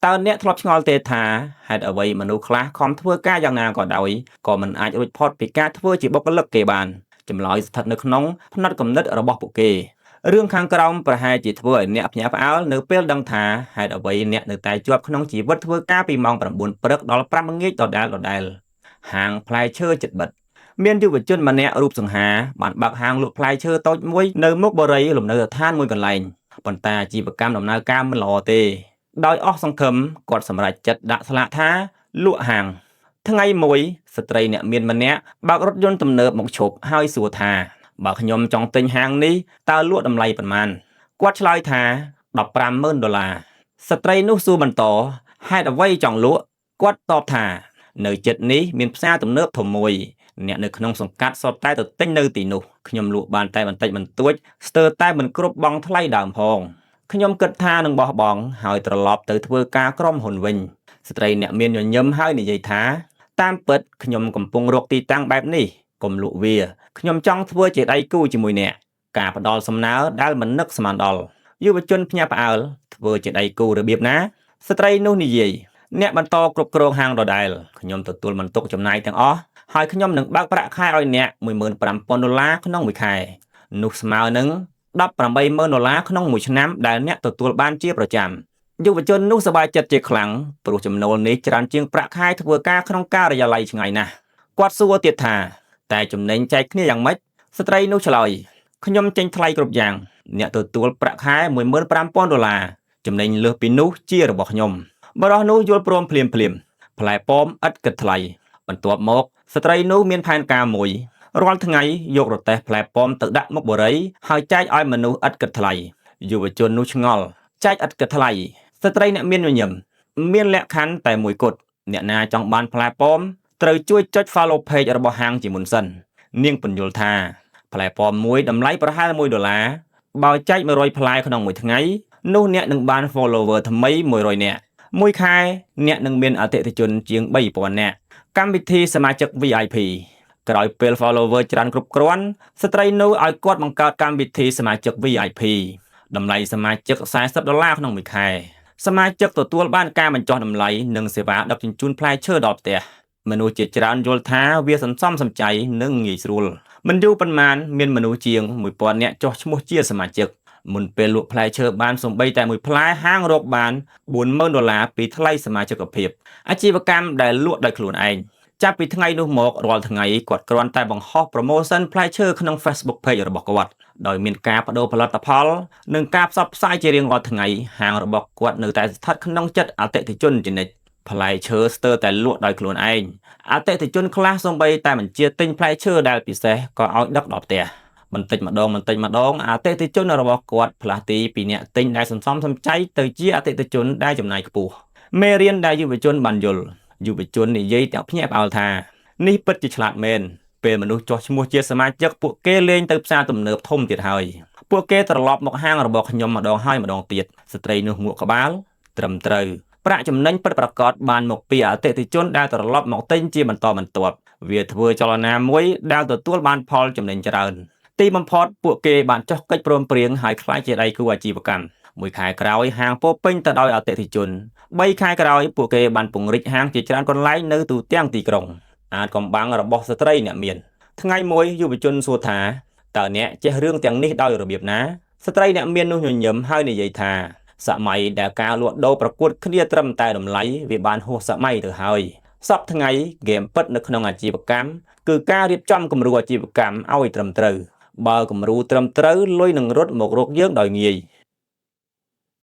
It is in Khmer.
តើអ្នកធ្លាប់ឆ្ងល់ទេថាហេតុអ្វីមនុស្សខ្លះខំធ្វើការយ៉ាងណាក៏ដោយក៏មិនអាចរួចផុតពីការធ្វើជាបុគ្គលិកគេបានចម្លើយស្ថិតនៅក្នុងផ្នត់គំនិតរបស់ពួកគេរឿងខាងក្រោមប្រហែលជាធ្វើឲ្យអ្នកភ្ញាក់ផ្អើលនៅពេលដឹងថាហេតុអ្វីអ្នកនៅតែជាប់ក្នុងជីវិតធ្វើការពីម៉ោង9ព្រឹកដល់5ល្ងាចដដែលៗហាងផ្លែឈើជិតបិទមានយុវជនម្នាក់រូបសង្ហាបានបើកហាងលក់ផ្លែឈើតូចមួយនៅមុខបុរីលំនៅដ្ឋានមួយកន្លែងប៉ុន្តែអាជីវកម្មដំណើរការមិនល្អទេដោយអស់សង្ឃឹមគាត់សម្រេចចិត្តដាក់ស្លាកថាលក់ហាងថ្ងៃមួយស្ត្រីអ្នកមានម្នាក់បើករថយន្តទំនើបមកឈប់ហើយសួរថាបើខ្ញុំចង់ទិញហាងនេះតើលក់តម្លៃប៉ុន្មានគាត់ឆ្លើយថា150,000ដុល្លារស្ត្រីនោះសួរបន្តហេតុអ្វីចង់លក់គាត់តបថានៅជិតនេះមានផ្សារទំនើបធំមួយអ្នកនៅក្នុងសង្កាត់សុទ្ធតែទៅទិញនៅទីនោះខ្ញុំលក់បានតែបន្តិចបន្តួចស្ទើរតែមិនគ្រប់បង់ថ្លៃដើមផងខ្ញុំគិតថានឹងបោះបង់ហើយត្រឡប់ទៅធ្វើការក្រុមហ៊ុនវិញស្ត្រីអ្នកមានញញឹមហើយនិយាយថាតាមពិតខ្ញុំកំពុងរកទីតាំងបែបនេះកុំលក់វាខ្ញុំចង់ធ្វើជាដៃគូជាមួយអ្នកការផ្ដល់សំណើដែលមិននឹកស្មានដល់យុវជនភ្ញាក់ផ្អើលធ្វើជាដៃគូរបៀបណាស្ត្រីនោះនិយាយអ្នកបន្តគ្រប់គ្រងហាងដដែលខ្ញុំទទួលបន្ទុកចំណាយទាំងអស់ហើយខ្ញុំនឹងបើកប្រាក់ខែឲ្យអ្នក15,000ដុល្លារក្នុងមួយខែនោះស្មើនឹង180,000ដុល្លារក្នុងមួយឆ្នាំដែលអ្នកទទួលបានជាប្រចាំយុវជននោះសប្បាយចិត្តជាខ្លាំងព្រោះចំណូលនេះច្រើនជាងប្រាក់ខែធ្វើការក្នុងការិយាល័យឆ្ងាយណាស់គាត់សួរទៀតថាតែចំណេញចែកគ្នាយ៉ាងម៉េចស្ត្រីនោះឆ្លើយខ្ញុំចេញថ្លៃគ្រប់យ៉ាងអ្នកទទួលប្រាក់ខែ15,000ដុល្លារចំណេញលើសពីនោះជារបស់ខ្ញុំបុរសនោះយល់ព្រមភ្លាមភ្លាមផ្លែប៉ោមឥតគិតថ្លៃបន្ទាប់មកស្ត្រីនោះមានផែនការមួយរាល់ថ្ងៃយករទេះផ្លែប៉ោមទៅដាក់មុខបុរីហើយចែកឲ្យមនុស្សឥតគិតថ្លៃយុវជននោះឆ្ងល់ចែកឥតគិតថ្លៃស្ត្រីអ្នកមានញញឹមមានលក្ខខណ្ឌតែមួយគត់អ្នកណាចង់បានផ្លែប៉ោមត្រូវជួយចុច follow page របស់ហាងជាមុនសិននាងពន្យល់ថាផ្លែប៉ោមមួយតម្លៃប្រហែល1ដុល្លារបើចែក100ផ្លែក្នុងមួយថ្ងៃនោះអ្នកនឹងបាន follower ថ្មី100នាក់មួយខែអ្នកនឹងមានអតិថិជនជាង3000នាក់កម្មវិធីសមាជិក VIP ក្រោយពេល follower ច្រើនគ្រប់គ្រាន់ស្ត្រីនោះឲ្យគាត់បង្កើតកម្មវិធីសមាជិក VIP តម្លៃសមាជិក40ដុល្លារក្នុងមួយខែសមាជិកទទួលបានការបញ្ចុះតម្លៃនិងសេវាដឹកជញ្ជូនផ្លែឈើដល់ផ្ទះមនុស្សជាច្រើនយល់ថាវាសន្សំសំចៃនិងងាយស្រួលមិនយូរប៉ុន្មានមានមនុស្សជាង1000នាក់ចុះឈ្មោះជាសមាជិកមុនពេលលក់ផ្លែឈើបានសូម្បីតែមួយផ្លែហាងរកបាន40000ដុល្លារពីថ្លៃសមាជិកភាពអាជីវកម្មដែលលក់ដោយខ្លួនឯងចាប់ពីថ្ងៃនោះមករាល់ថ្ងៃគាត់គ្រាន់តែបង្ហោះ promotion ផ្លែឈើក្នុង Facebook Page របស់គាត់ដោយមានការបដូរផលិតផលនិងការផ្សព្វផ្សាយជារៀងរាល់ថ្ងៃហាងរបស់គាត់នៅតែស្ថិតក្នុងចិត្តអតិថិជនជានិច្ចផ្លែឈើស្ទើរតែលក់ដោយខ្លួនឯងអតិថិជនខ្លះសូម្បីតែបញ្ជាទិញផ្លែឈើដែលពិសេសក៏ឲ្យដឹកដល់ផ្ទះបន្តិចម្ដងបន្តិចម្ដងអតិថិជនរបស់គាត់ផ្លាស់ទីពីអ្នកទិញដែលសន្សំសំចៃទៅជាអតិថិជនដែលចំណាយខ្ពស់មេរៀនដែលយុវជនបានយល់យុវជននិយាយទាំងភ្ញាក់ផ្អើលថានេះពិតជាឆ្លាតមែនពេលមនុស្សចុះឈ្មោះជាសមាជិកពួកគេលេងទៅផ្សារទំនើបធំទៀតហើយពួកគេត្រឡប់មកហាងរបស់ខ្ញុំម្ដងហើយម្ដងទៀតស្ត្រីនោះងក់ក្បាលត្រឹមត្រូវប្រាក់ចំណេញពិតប្រាកដបានមកពីអតិថិជនដែលត្រឡប់មកទិញជាបន្តបន្ទាប់វាធ្វើចលនាមួយដែលទទួលបានផលចំណេញច្រើនទីបំផុតពួកគេបានចុះកិច្ចព្រមព្រៀងហើយក្លាយជាដៃគូអាជីវកម្មមួយខែក្រោយហាងពោពេញទៅដោយអតិថិជន3ខែក្រោយពួកគេបានពង្រីកហាងជាច្រើនកន្លែងនៅទូទាំងទីក្រុងអាចកំបាំងរបស់ស្ត្រីអ្នកមានថ្ងៃមួយយុវជនសួរថាតើអ្នកចេះរឿងទាំងនេះដោយរបៀបណាស្ត្រីអ្នកមាននោះញញឹមហើយនិយាយថាសម័យដែលការលក់ដូរប្រកួតគ្នាត្រឹមតែតម្លៃវាបានហួសសម័យទៅហើយសពថ្ងៃហ្គេមពិតនៅក្នុងអាជីវកម្មគឺការរៀបចំគំរូអាជីវកម្មឲ្យត្រឹមត្រូវបើគំរូត្រឹមត្រូវលុយនឹងរត់មករកយើងដោយងាយ។